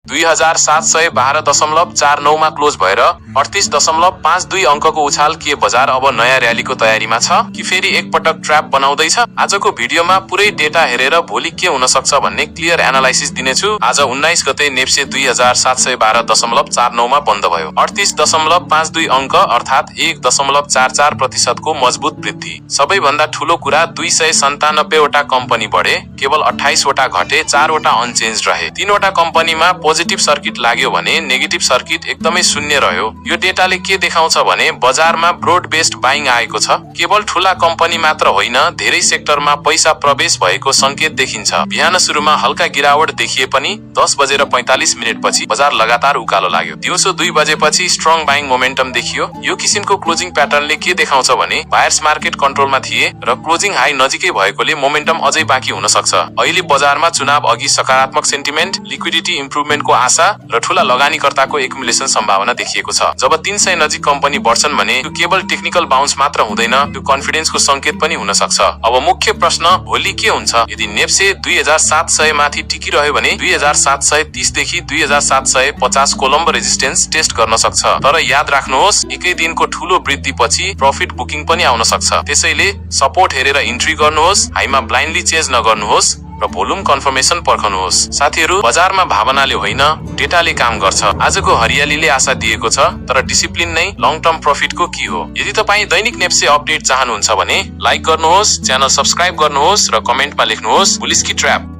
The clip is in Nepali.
2712.49 मा क्लोज भएर 38.52 अंकको उछाल के बजार अब नयाँ र्यालीको तयारीमा छ कि फेरि एकपटक ट्र्याप बनाउँदैछ? आजको भिडियोमा पुरै डेटा हेरेर भोलि के हुन सक्छ भन्ने क्लियर एनालाइसिस दिनेछु। आज 19 गते नेप्से 2712.49 मा बन्द भयो। 38.52 अंक अर्थात 1.44% को मजबुत वृद्धि। सबैभन्दा ठूलो कुरा 297 वटा कम्पनी बढे, केवल 28 वटा घटे, 4 वटा अनचेन्ज रहे। 3 वटा कम्पनीमा पोजिटिभ सर्किट लाग्यो भने नेगेटिभ सर्किट एकदमै शून्य रह्यो। यो डेटाले के देखाउँछ भने बजारमा ब्रोड बेस्ड बाइङ आएको छ। केवल ठूला कम्पनी मात्र होइन, धेरै सेक्टरमा पैसा प्रवेश भएको संकेत देखिन्छ। बिहान सुरुमा हल्का गिरावट देखिए पनि 10:45 पछि बजार लगातार उकालो लाग्यो। दिउँसो 2 बजेपछि स्ट्रङ बाइङ मोमेन्टम देखियो। यो किसिमको क्लोजिङ प्याटर्नले के देखाउँछ भने बायर्स मार्केट कन्ट्रोलमा थिए र क्लोजिङ हाई नजिकै भएकोले मोमेन्टम अझै बाँकी हुन सक्छ। अहिले बजारमा चुनाव अघि सकारात्मक सेन्टिमेन्ट, लिक्विडिटी इम्प्रुभमेन्टको आशा र ठूला लगानीकर्ताको एक्युमुलेसन सम्भावना देखिएको छ। जब 300 नजिक कम्पनी बढ्छन् भने त्यो केवल टेक्निकल बाउन्स मात्र हुँदैन, त्यो कन्फिडेन्सको संकेत पनि हुन सक्छ। अब मुख्य प्रश्न भोलि के हुन्छ? यदि नेप्से 2700 माथि टिकिरह्यो भने 2730 देखि 2750 कोलम्बो रेजिस्टेन्स टेस्ट गर्न सक्छ। तर याद राख्नुहोस्, एकै दिनको ठूलो वृद्धि पछि प्रॉफिट बुकिङ पनि आउन सक्छ। त्यसैले सपोर्ट हेरेर इन्ट्री गर्नुहोस्, हाईमा ब्लाइन्डली चेज नगर्नुहोस् र भोल्युम कन्फर्मेसन पर्खनुहोस्। साथीहरू, बजारमा भावनाले होइन, डेटाले काम गर्छ। आजको हरियालीले आशा दिएको छ, तर डिसिप्लिन नै लङ टर्म प्रॉफिटको की हो। यदि तपाईँ दैनिक नेप्से अपडेट चाहनुहुन्छ भने लाइक गर्नुहोस्, च्यानल सब्स्क्राइब गर्नुहोस् र कमेन्टमा लेख्नुहोस् बुलिश कि ट्र्याप।